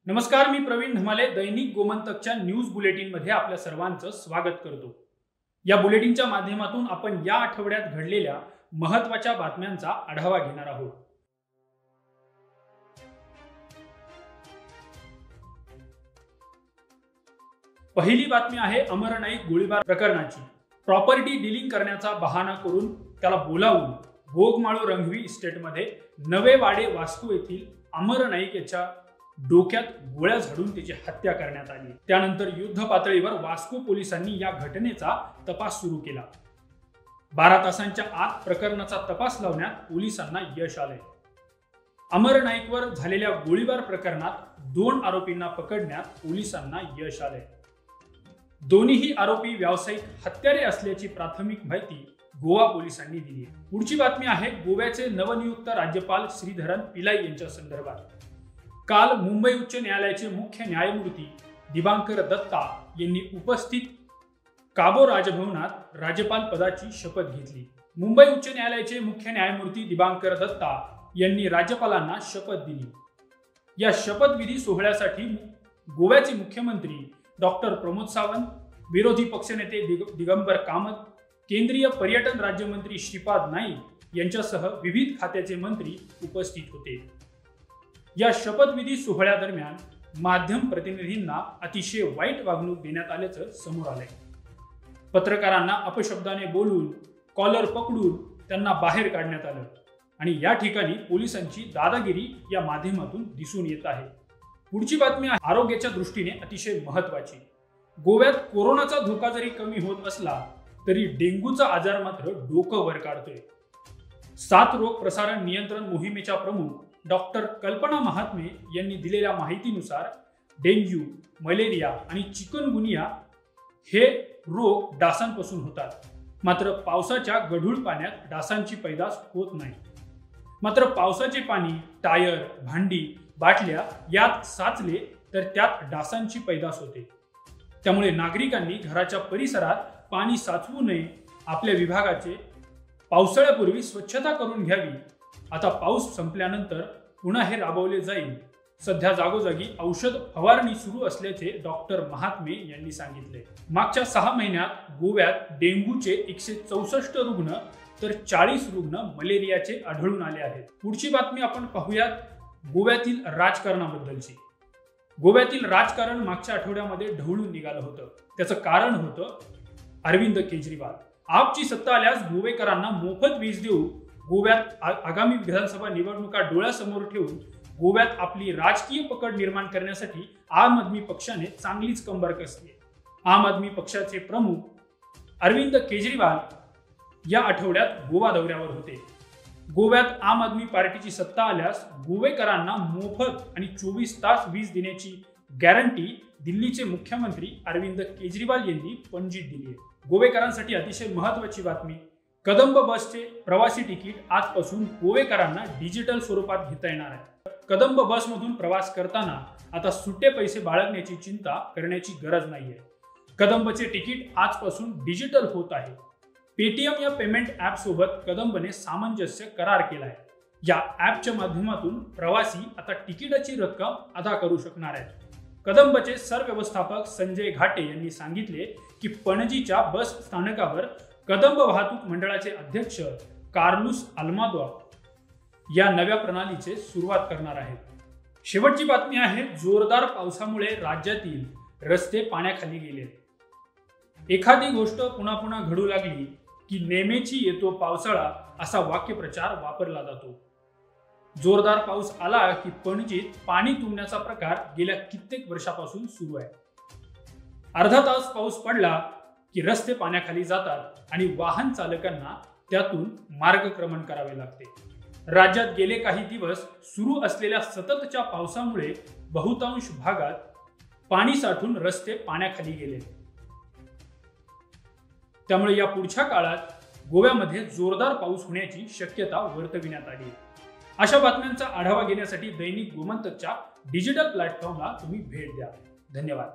नमस्कार, मी प्रवीण धमाले दैनिक गोमंतकच्या न्यूज बुलेटिनमध्ये आपल्या सर्वांचं स्वागत करतो. या बुलेटिनच्या माध्यमातून आपण या आठवड्यात घडलेल्या महत्त्वाच्या बातम्यांचा आढावा घेणार आहोत. पहिली बातमी आहे अमर नाईक गोळीबार प्रकरणाची. प्रॉपर्टी डिलिंग करण्याचा बहाणा करून त्याला बोलावून बोगमाळू रंगवी इस्टेटमध्ये नवे वाडे वास्को येथील अमर नाईक याच्या डोक्यात गोळ्या झाडून त्याची हत्या करण्यात आली. त्यानंतर युद्ध पातळीवर वास्को पोलिसांनी या घटनेचा तपास सुरू केला. 12 तासांच्या आत प्रकरणाचा तपास लावण्यात पोलिसांना यश आले. अमर नाईकवर झालेल्या गोळीबार प्रकरणात 2 आरोपींना पकडण्यात पोलिसांना यश आले. दोन्हीही आरोपी व्यावसायिक हत्यारे असल्याची प्राथमिक माहिती गोवा पोलिसांनी दिली. पुढची बातमी आहे गोव्याचे नवनियुक्त राज्यपाल श्रीधरन पिलाई यांच्या संदर्भात. काल मुंबई उच्च न्यायालयाचे मुख्य न्यायमूर्ती दिबांकर दत्ता यांनी उपस्थित काबो राजभवनात राज्यपाल पदाची शपथ घेतली. मुंबई उच्च न्यायालयाचे मुख्य न्यायमूर्ती दिबांकर दत्ता यांनी राज्यपालांना शपथ दिली. या शपथविधी सोहळ्यासाठी गोव्याचे मुख्यमंत्री डॉक्टर प्रमोद सावंत, विरोधी पक्षनेते दिगंबर कामत, केंद्रीय पर्यटन राज्यमंत्री श्रीपाद नाईक यांच्यासह विविध खात्याचे मंत्री उपस्थित होते. या शपथविधी सोहळ्यादरम्यान माध्यम प्रतिनिधींना अतिशय वाईट वागणूक देण्यात आल्याचं समोर आलंय. पत्रकारांना अपशब्दाने बोलून कॉलर पकडून त्यांना बाहेर काढण्यात आलं आणि या ठिकाणी पोलिसांची दादागिरी या माध्यमातून दिसून येत आहे. पुढची बातमी आरोग्याच्या दृष्टीने अतिशय महत्त्वाची. गोव्यात कोरोनाचा धोका जरी कमी होत असला तरी डेंग्यूचा आजार मात्र डोकं वर काढतोय. साथ रोग प्रसारण नियंत्रण मोहिमेच्या प्रमुख डॉक्टर कल्पना महात्मे यांनी दिलेल्या माहितीनुसार डेंग्यू, मलेरिया आणि चिकनगुनिया हे रोग डासांपासून होतात. मात्र पावसाच्या गढूळ पाण्यात डासांची पैदास होत नाही. मात्र पावसाचे पाणी टायर, भांडी, बाटल्या यात साचले तर त्यात डासांची पैदास होते. त्यामुळे नागरिकांनी घराच्या परिसरात पाणी साचवू नये, आपल्या विभागाचे पावसाळ्यापूर्वी स्वच्छता करून घ्यावी. आता पाऊस संपल्यानंतर पुन्हा हे राबवले जाईल. सध्या जागोजागी औषध फवारणी सुरू असल्याचे डॉक्टर महात्मे यांनी सांगितले. मागच्या 6 महिन्यात गोव्यात डेंग्यूचे 164 रुग्ण तर 40 रुग्ण मलेरियाचे आढळून आले आहेत. पुढची बातमी आपण पाहूयात गोव्यातील राजकारणाबद्दलची. गोव्यातील राजकारण मागच्या आठवड्यामध्ये ढवळून निघालं होतं. त्याचं कारण होतं अरविंद केजरीवाल. आपची सत्ता आल्यास गोवेकरांना मोफत वीज देऊ, गोव्यात आगामी विधानसभा निवडणुका डोळ्यासमोर ठेवून गोव्यात आपली राजकीय पकड निर्माण करण्यासाठी आम आदमी पक्षाने चांगलीच कंबर कसली. आम आदमी पक्षाचे प्रमुख अरविंद केजरीवाल या आठवड्यात गोवा दौऱ्यावर होते. गोव्यात आम आदमी पार्टीची सत्ता आल्यास गोवेकरांना मोफत आणि 24 तास वीज देण्याची गॅरंटी दिल्लीचे मुख्यमंत्री अरविंद केजरीवाल यांनी पणजीत दिली आहे. गोवेकरांसाठी अतिशय महत्त्वाची बातमी. कदंब बसचे प्रवासी तिकीट आजपासून गोवेकरांना डिजिटल स्वरूपात घेता येणार आहे. कदंब बसमधून प्रवास करताना आता सुट्टे पैसे बाळगण्याची चिंता करण्याची गरज नाहीये. कदंबचे तिकीट आजपासून डिजिटल होत आहे. पेटीएम या पेमेंट ॲपसोबत कदंबने सामंजस्य करार केला आहे. या ॲपच्या माध्यमातून प्रवासी आता तिकिटाची रक्कम अदा करू शकणार आहेत. कदंबचे सरव्यवस्थापक संजय घाटे यांनी सांगितले की पणजीच्या बस स्थानकावर कदंब वाहतूक मंडळाचे अध्यक्ष कार्लुस अल्मादो या नव्या प्रणालीचे सुरुवात करणार आहेत. शेवटची बातमी आहे जोरदार पावसामुळे राज्यातील रस्ते पाण्याखाली गेले. एखादी गोष्ट पुन्हा पुन्हा घडू लागली की नेहमीची येतो पावसाळा असा वाक्यप्रचार वापरला जातो. जोरदार पाऊस आला की पणजीत पाणी तुंबण्याचा प्रकार गेल्या कित्येक वर्षापासून सुरू आहे. अर्धा तास पाऊस पडला की रस्ते पाण्याखाली जातात आणि वाहन चालकांना त्यातून मार्गक्रमण करावे लागते. राज्यात गेले काही दिवस सुरू असलेल्या सततच्या पावसामुळे बहुतांश भागात पाणी साठून रस्ते पाण्याखाली गेले. त्यामुळे या पुढच्या काळात गोव्यामध्ये जोरदार पाऊस होण्याची शक्यता वर्तविण्यात आली. अशा बातम्यांचा आढावा घेण्यासाठी दैनिक गोमंतकच्या डिजिटल प्लॅटफॉर्मला तुम्ही भेट द्या. धन्यवाद.